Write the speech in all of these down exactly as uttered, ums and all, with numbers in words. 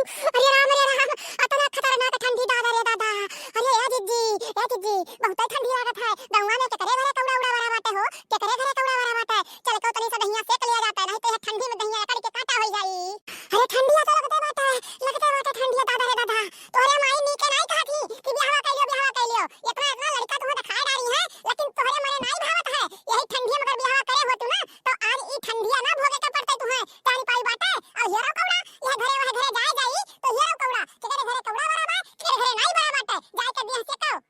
अरे राम, अरे राम, अतना खतरनाक ठंडी दादा रे दादा। अरे ए जिज्जी, ए जिज्जी, बहुते ठंडी लागत है। गौवा में केकरे घरे कौड़ा उड़ा बरा बाटे हो, केकरे घरे कौड़ा बरा बाटे। चल के तनी से दहिया सेक लिया जाता है, नहीं तो ये ठंडी में दहिया एकड़ के काटा हो जाई। अरे ठंडिया तो लगते बाटे, लगते बाटे ठंडिया दादा रे दादा। तोहरे माई नीके नाई कहत ही कि बियाहवा कइलियो, बियाहवा कइलियो। इतना, इतना लड़का तुम्हें दिखाए डारी है, लेकिन तोहरे मने नाई भावत है। यही ठंडिया में अगर बियाहवा करे होतू ना, तो आज ई ठंडिया ना भोगे के पड़ते तुम्हें। जानी पाई बाटे, और हेरो कौड़ा, यह घरे वह घरे जाए जाई, तो हेरो कौड़ा, केकरे घरे कौड़ा बरा बा, केकरे घरे नाई बरा बाटे, जाए के बियाह से कहो।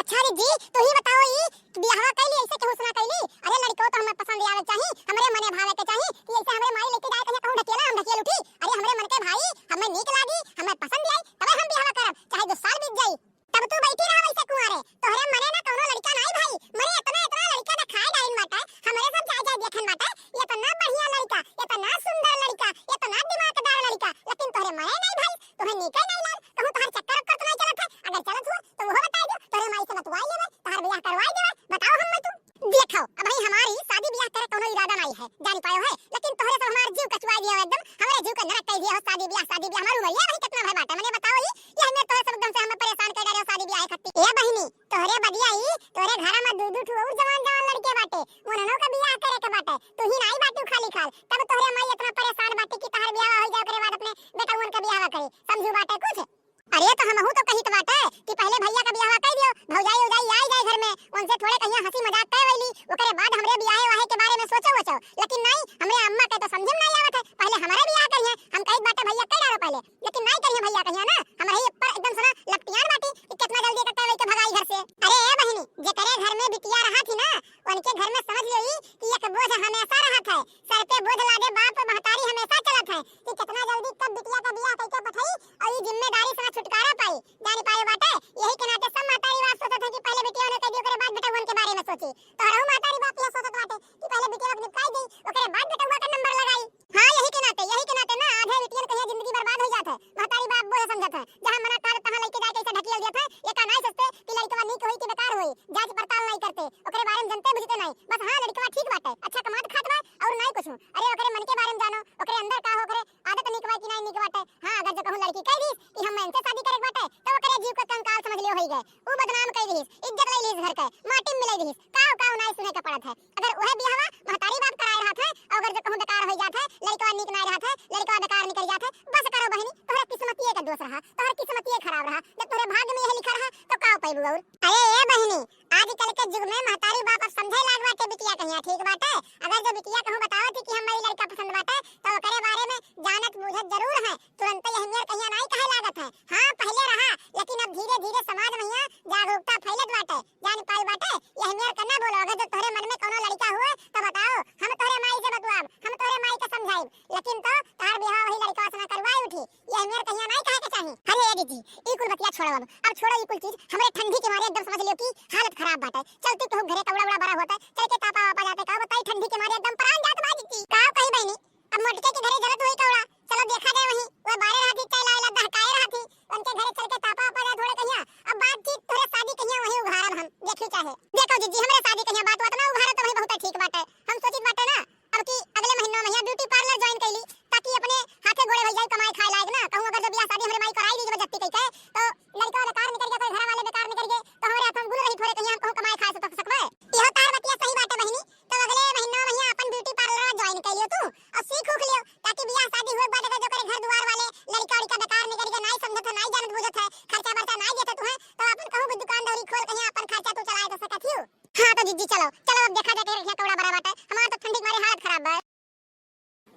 अच्छा रे जी, तू ही बताओ ई बियाहवा कइली ऐसे केहू से ना कइली? अरे लड़को तो हमें पसंद आवे चाही, हमरे मने भावे के चाही, कि ऐसे हमरे माई लेके जाए कहीं कहूँ ढकेला हम ढकेल उठी। अरे हमरे मन के भाई, हमें नीक लागी, हमें पसंद आई, तबे हम बियाहवा करब, चाहे दो साल बीत जाई। तब तू बैठी रहा वैसे कुंवारे, तोहरे मने ना कौनो लड़का नाई भाई, मने इतना इतना लड़का दिखाए डाइन बाटे, हमरे सब जाए जाए देखन बाटे, इतना बढ़िया लड़का, इतना सुंदर लड़का, इतना दिमागदार लड़का, लेकिन तोहरे मने नाई भाई, तोहे नीके नाई लाग, कहूँ तोहर चक्कर उक्कर तो नाई चलत है, अगर चलत हुआ तो वो बताई दो, तोहरे माई से बतवाई लेवे, तोहर बियाह करवाई देवे, बताओ हम मैं तू। देखो, अबहीं हमारी शादी बियाह करे कौनो इरादा नाई है, जान पायो है, लेकिन तोहरे सब हमार जीव कचुआ दिया हो एकदम, हमरे जीव के नरक कर दिया हो, शादी बियाह, शादी बियाह, हमार उमरिया अबहीं कितना भय बाटे, मने बताओ ही, ये हमें तोहरे सब एकदम से हमें परेशान कर डाले हो शादी बियाह खातिर। ए बहिनी, तोहरे बदिया ही, तोहरे घर में दू दू ठो और जवान जवान लड़के बाटे, उन्हनों का बियाह करे के बाटे, तू ही नाई बाटू खाली खाल, तब तोहरे माई इतना परेशान बाटे कि तोहर बियाह हो जाए, ओकरे बाद अपने बेटा उनका बियाह करे, समझू बाटे कुछ? अरे तो हमहू तो कहित बाटे कि पहले भैया का बियाह कर दियो, भौजाई उजाई आई जाए घर में, उनसे थोड़े कहिया हंसी मजाक कर वैली, ओकरे बाद हमरे बियाहे वाहे के बारे में सोचो वोचो, लेकिन नाई, हमरे अम्मा के तो समझे में नाई आवत है, पहले हमारे बियाह करिए, हम कहित बाटे भैया कर डालो पहले, लेकिन नाई करिए भैया कहिया ना, हमरे ही ऊपर एकदम सुना लपटियान बाटी कि कितना जल्दी एकर कर वैके भगाई घर से। अरे ए बहिनी, जेकरे घर में बिटिया रहा थी ना, उनके घर में समझ लो ई कि एक बोझ हमेशा रहत है, सर पे बोझ लादे बाप महतारी हमेशा चलत है कि कितना जल्दी कब बिटिया का बियाह करके पठाई और ई जिम्मेदारी से ना छुटकारा पाई। जान पाए बाटे, यही के नाते सब महतारी बाप सोचत है कि पहले बिटिया ने कर दी, ओकरे बाद बेटवन के बारे में सोची। तोहरहू महतारी बाप यह सोचत बाटे कि पहले बिटिया के निपटाई दी, ओकरे बाद बेटवा का नंबर लगाई। हाँ, यही के नाते, यही के नाते ना आधे बिटियन के यहाँ जिंदगी बर्बाद हो जात है। महतारी बाप बोझ समझत है, जहाँ मना कर तहाँ लइके जाके ऐसे ढकेल दियत है। ये का नाई सोचते कि लड़कवा नीक होई कि बेकार होई, जांच पड़ताल नाई करते, ओकरे बारे में जनते बुझते नाई। बस हाँ, लड़कवा ठीक बाटे, अच्छा कमात खात बा और नाई कुछ। अरे ओकरे मन के बारे में जानो, ओकरे अंदर का हो, ओकरे आदत नीक बा कि नाई नीक बाटे। हाँ, अगर जो कहूँ लड़की कह दी कि हम इनसे शादी करे के बाटे, तो ओकरे जीव के कंकाल समझ लियो होई गए। ऊ बदनाम कई दिहिस, इज्जत लई लिहिस घर के, माटी में मिलई दिहिस। काव काव नाई सुने के पड़त है। अगर उहे बियाहवा महतारी बाप कराए रहत है, और अगर जो कहूँ बेकार होई जात है, लड़कवा नीक नाई रहत है, लड़कवा बेकार निकल जात है, बस करो बहिनी, तोहरे किस्मतिये के दोष रहा, तोहरे किस्मतिये खराब रहा। जब तोहरे भाग्य में यह लिखा रहा, तो काव पैबू और? अरे ए बहिनी, आजकल के जुग में महतारी बाप अब समझे लाग बाटे बिटिया कहिया ठीक बाटे। अगर जो बिटिया कहूँ बतावत ही कि हमारी लड़का पसंद बाटे, तो ओकरे बारे में जानत बूझत जरूर है, तुरंत यह मेर कहिया नाई कहे लागत है। हाँ, पहले रहा, लेकिन अब धीरे-धीरे समाज में हियाँ जागरूकता फैलत बाटे। जान पाई बाटे, यह मेर के ना बोलो, अगर जो तोहरे मन में कौनो लड़का हुए, तो बताओ, हम तोहरे माई से बतवाब, हम तोहरे माई के समझाइब, लेकिन तो तोहार बियाह वही लड़का से ना करवाई उठी। यह मेर कहिया नाई कहे के चाही। अरे ए दीदी, ई कुल बतिया छोड़ो अब, अब छोड़ो ई कुल चीज। हमरे ठंडी के मारे एकदम समझ लियो कि हालत खराब बाटे। चलती कहूँ घरे कौड़ा उड़ा बरा होता, चल के तापा वापा जाते, का बताई ठंडी के मारे एकदम प्राण जात बा दीदी। का कही बहनी, अब मोटके के घरे जरूरत होई कौड़ा, चलो देखा जाए वहीं, वह बारे रहती, चाय लावे ला दहकाए रहती, उनके घरे चल के तापा वापा जाए थोड़े कहिया। अब बातचीत थोड़े शादी कहिया वहीं उघारब हम, देखी चाहे। देखो जीजी, हमरे शादी कहिया बात बात ना उघारब तो वही बहुत ठीक बाटे। हम सोचित बाटे ना, अब की अगले महीना में हियाँ ब्यूटी पार्लर ज्वाइन कैली, ताकि अपने हाथे गोड़े भई जाई, कमाए खाए लायक ना। कहूँ अगर जो बियाह शादी हमरे माई कराई दी जबरदस्ती कई के, तो लड़का बेकार निकल गया, फिर घर वाले बेकार निकल गए, तो हमरे हाथ में गुण रही थोड़े कहिया, हम कहूँ कमाए खाए से तो सकबे। यह तार बतिया सही बाटे बहिनी, तो अगले महीना में हियाँ अपन ब्यूटी पार्लर ज्वाइन कर लियो तू और सीख उख लियो, ताकि बियाह शादी हुए के बाद अगर जो करे घर दुआर वाले लड़का उड़का बेकार निकल गए, नाई समझत है, नाई जानत बूझत है, खर्चा बर्चा नाई देते तुम्हें, तो अपन कहूँ भी दुकान दौरी खोल कहिया अपन खर्चा तू चलाए तो सकत हियो। हाँ तो जीजी चलो, चलो अब देखा जाए के रखिया कौड़ा बरा बाटे, हमार तो ठंडी के मारे हालत खराब बा।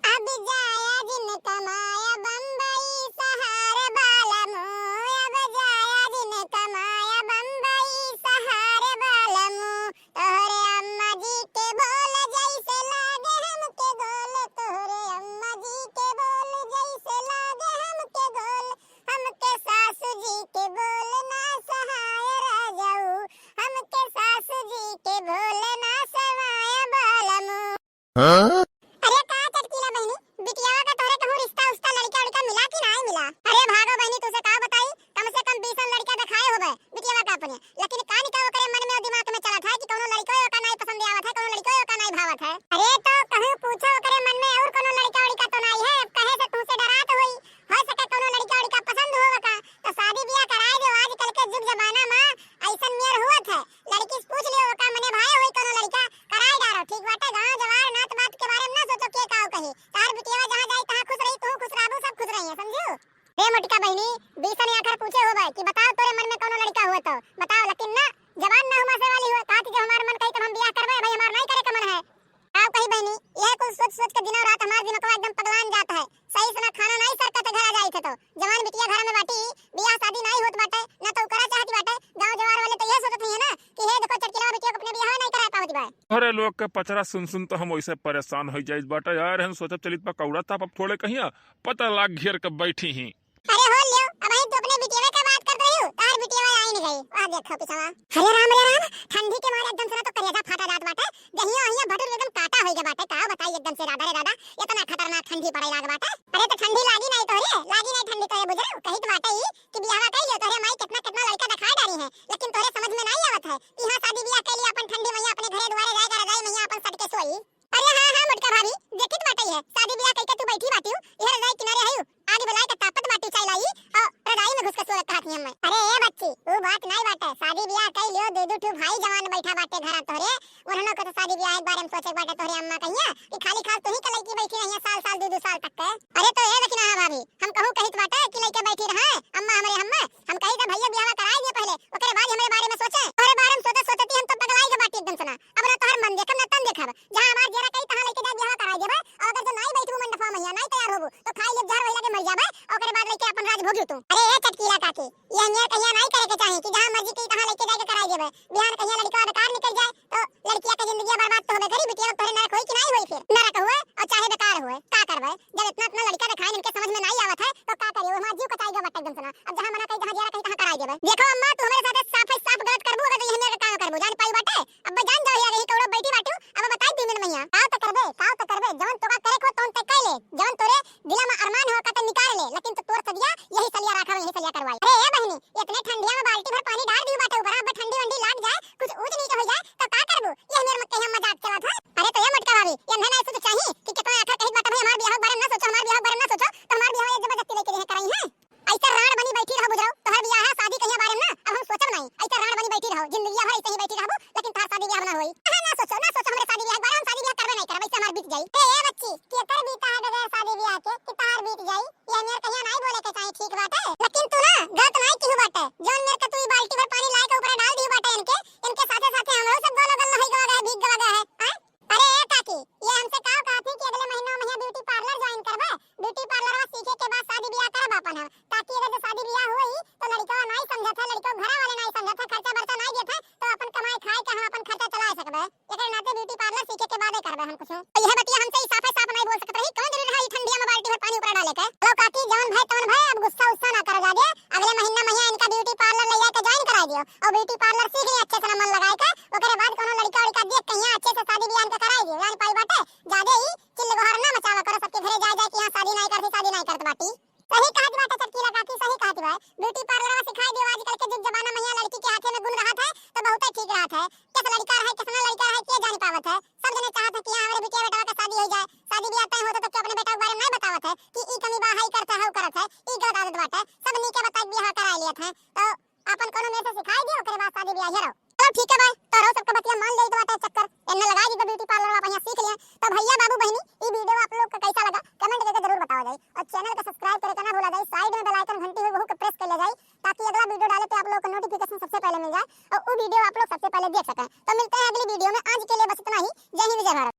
अब जाया जिन कमाया बम्बई शहर बालमू, अब जाया जिन कमाया बम्बई शहर बालमू, तोहरे अम्मा जी के बोल जैसे लागे हमके गोल, तोहरे अम्मा जी के बोल जैसे लागे हमके गोल, हमके सासू जी के बोल ना सहाय राजाऊ, हमके सासू जी के बोल ना सहाय बालमू। हाँ? अरे का चटकीला बहिनी, बिटियावा का तोहरे कहूँ रिश्ता उश्ता लड़का उड़का मिला कि नाई मिला? अरे भागो बहिनी, तुसे का बताई, कम से कम बीसन लड़का देखाए होबे बिटियावा का अपने, लेकिन का निका ओकरे मन में और दिमाग में चलत है कि कौनो लड़को ओका नाई पसंद आवत है, कौनो लड़को ओका नाई भावत है। अरे तो कहूँ पूछो ओकरे मन में और कौनो लड़का उड़का तो नाई है, अब कहे से तुमसे डरात होई, हो सके कौनो लड़का उड़का ए मोटका बहिनी, बीसन आखर पूछे होबे कि बताओ तोरे मन में कौनो लड़का हुए तो बताओ, लेकिन ना, जबान ना हुआ से वाली हुए, कहती जब हमार मन कही तब हम बियाह करबे, भाई हमार नहीं करे के मन है। का कही बहिनी, यह कुल सोच सोच के दिनों रात हमार दिमागवा एकदम पगलान जात है। सही से ना खाना नहीं सरकत है, घर आ जाइत है तो। जवान बिटिया घर में बाटी, बियाह शादी नहीं होत बाटे, ना तो उ करा चाहत बाटे। गाँव जवार वाले तो यह सोचत नहीं है ना कि हे देखो चटकिलवा बिटिया को अपने बियाह नहीं करा पावत बा। अरे लोग के पचरा सुन सुन तो हम वैसे परेशान हो जाइत बाटे यार। हम सोचब चलित पकौड़ा ताप अब थोड़े कहिया पता लाग घेर के बैठी ही। अरे हो लियो, अबहीं तू अपने बिटिया के बात करत रही हो, तार बिटिया आई नहीं गई। वाह देखो पिछवा। अरे राम रे राम, ठंडी के मारे एकदम से ना तो करेजा फाटा जात बाटे। जहिया अहिया भटुर एकदम काटा होई गया बाटे, का बताई एकदम से दादा रे दादा, इतना खतरनाक ठंडी पड़े लाग बाटे। अरे तो ठंडी लागी नहीं तोहरे, लागी नहीं ठंडी तोहरे बुझरे, कहित बाटे ई कि बियाहवा कई लियो, तोहरे माई कितना कितना लड़का दिखाई डारी है, लेकिन तोहरे समझ में नहीं आवत है कि हाँ शादी बियाह कई लिया अपन ठंडी मैया अपने घरे दुआरे जाएगा रजाई मैया अपन सट के सोई। अरे हाँ हाँ मोटका भाभी, देखित बाटे है शादी बियाह कई के तू बैठी बाटियो, यह रजाई किनारे है आगे बुलाए के तापत बाटी चाय लाई और रजाई में घुस के सोए कहत ही हम। अरे ए बच्ची, ऊ बात नहीं बाटे, शादी बियाह कई लियो, दे दू ठू भाई जवान बैठा बाटे घरा तोहरे, उन्हनों के तो शादी बियाह के बारे में सोचे के बाटे तोहरे अम्मा कहिया कि खाली खाल तू ही के लड़की बैठी रहिया साल साल दू दू साल तक के। अरे तो ए दखिनहा भाभी, हम कहूँ कहित बाटे कि लड़के बैठी रहे अम्मा हमरे हम्मे, हम कही तो भैया बियाह कराई दिए पहले, ओकरे बाद हमरे बारे में सोचे। तोहरे बारे में सोचत सोचत ही हम तो पगलाई के बाटी एकदम से ना, अब ना तोहर मन देखब ना तन देखब, जहाँ हमार जेरा कही तहाँ लइके जाए बियाह कराई देबे। और अगर जो नाई बैठबू मंडपवा मैया, नाई तैयार होबू, तो खाई लेब जहर वही लगे मर जाबे। और ओकरे बाद लइके अपन राज भोगियो तू। अरे ए चटकीला काकी, ये मेर कहिया नाई करे के चाही कि जहाँ मर्जी कही तहाँ लइके जाके कराई देबे। बिहान कहिया लड़का बेकार निकल जाए तो लड़किया के जिंदगी बर्बाद तो होबे करी। बिटिया तोहरे नरक होई कि नाई होई? फिर नरक हुए और चाहे बेकार हुए, का करबे? जब इतना इतना लड़का दिखाए इनके समझ में नाई आवत है तो का करिए? हमार जीव कचाई गवा एकदम से ना। अब जहाँ मना कही तहाँ जेरा कही तहाँ कराई देबे। देखो अम्मा, तू हमरे साथे साफ ही साफ गलत करबू अगर ये मेर काम करबू, जान पाई बाटे। अब जान जाओ यार, यही कौड़ो बैठी बाटू, अब बताई तीन दिन मैया। काव तो करबे, काव तो करबे, जवन तोका करे को तौन ते कह ले, जवन तोरे दिला में अरमान हो का ते निकाल ले, लेकिन तो तोर सदिया यही सलिया राखा, यही सलिया करवाई। अरे ए बहिनी, इतने ठंडिया में बाल्टी भर पानी डाल दियो बाटे ऊपर, अब ठंडी वंडी लाग जाए, कुछ ऊंच नीच हो जाए, तो का करबू? ये मेरे मत कहिया मजाक चलत है। अरे तो ये मोटका भाभी, ये नहीं सोच चाही कि कितना आखिर कहित बाटे भाई, हमार बियाह के बारे में ना सोचो, हमार बियाह के बारे में ना सोचो, तो हमार बियाह ये जबरदस्ती लेके रहे कराई है। ऐसे रांड बनी बैठी रहो बुझराऊ, तोहर बियाह है, शादी कहिया बारे में ना, अब हम सोचब नहीं। ऐसे रांड बनी बैठी रहो, जिंदगी भर ऐसे ही बैठी रहबू, लेकिन तोहर शादी बियाह ना होई। हाँ, ना सोचो, ना सोचो हमरे शादी बियाह के बारे, हम शादी बियाह करबे नहीं करब, ऐसे हमार बीत जाई। ए, ए बच्ची, केकर बीता है बगैर शादी बियाह के कि तोहर बीत जाई? ये मेर कहिया नहीं बोले के चाही, ठीक बाटे, लेकिन तू ना गलत नहीं किहू बाटे, जौन मेर के तू ई बाल्टी भर पानी लाए के ऊपर डाल दी बाटे इनके, इनके साथे साथे हमरो सब गलो गल होई गवा गए, भीग गवा गए है, हैं? अरे ए काकी, ये हमसे का कहत है कि अगले महीना में ब्यूटी पार्लर ज्वाइन करबे, ब्यूटी पार्लरवा सीखे के बाद शादी बियाह करब अपन हम, ताकि अगर जो शादी बियाह होई तो लड़कवा नाई समझत है, लड़कवा घरा वाले नाई समझत है, खर्चा बर्चा नाई देत है, तो अपन कमाई खाए के हम अपन खर्चा चलाए सकबे। एकरे नाते ब्यूटी पार्लर सीखे के बादे करबे हम कुछ। तो यह बतिया हमसे ही साफे साफ नाई बोल सकत रही, कौन जरूरी है ई ठंडिया में बाल्टी भर पानी ऊपर डाले के? चलो काकी, जवन भय तवन भय, अब गुस्सा उस्सा ना करो जादे। अगले महीना में यहाँ इनका ब्यूटी पार्लर ले जाके ज्वाइन कराई दियो और ब्यूटी पार्लर सीख ले अच्छे से ना मन लगाए के, ओकरे बाद कोनो लड़का उड़का देख के यहाँ अच्छे से शादी बियाह इनका कराई दियो, जान पाई बाटे, जादे ही चिल्ल गोहार ना मचावा करो सबके घरे जाए जाए कि यहाँ शादी नाई करती, शादी नाई करत बाटी। सही कहत बाटे चटकीला काकी, सही कहत बा। ब्यूटी पार्लर सिखाई दियो, आजकल के जुग जमाना में यहाँ लड़की के हाथे में गुण रहत है तो बहुते ठीक रहत है। किस लड़का रहे, किसना लड़का रहे, के जान पावत है। सब जने चाहत है कि यहाँ हमरे बिटिया बेटवा के शादी हो जाए, शादी बियाह तय होत है तो के अपने बेटा के बारे में नहीं बतावत है कि ई कमी बा, हाई करत है, हाउ करत है, ई गलत आदत बाटे। सब नीके बताई बियाह करा लेत है तो अपन कोनो में से सिखाई दियो, ओकरे बाद शादी बियाह रहो। चलो ठीक है भाई, तोहरो सबके बतिया मान लेइत बाटे चक्कर, एन्ने लगाई दी तो ब्यूटी पार्लर आप यहाँ सीख लिया। तो भैया बाबू बहिनी, ई वीडियो आप लोग का कैसा लगा कमेंट करके जरूर बतावा जाए और चैनल का सब्सक्राइब करे के ना भूला जाए, साइड में बेल आइकन घंटी हो वहू के प्रेस कर ले जाए ताकि अगला वीडियो डाले पे आप लोग को नोटिफिकेशन सबसे पहले मिल जाए और वो वीडियो आप लोग सबसे पहले देख सकें। तो मिलते हैं अगली वीडियो में, आज के लिए बस इतना ही। जय हिंद, जय भारत।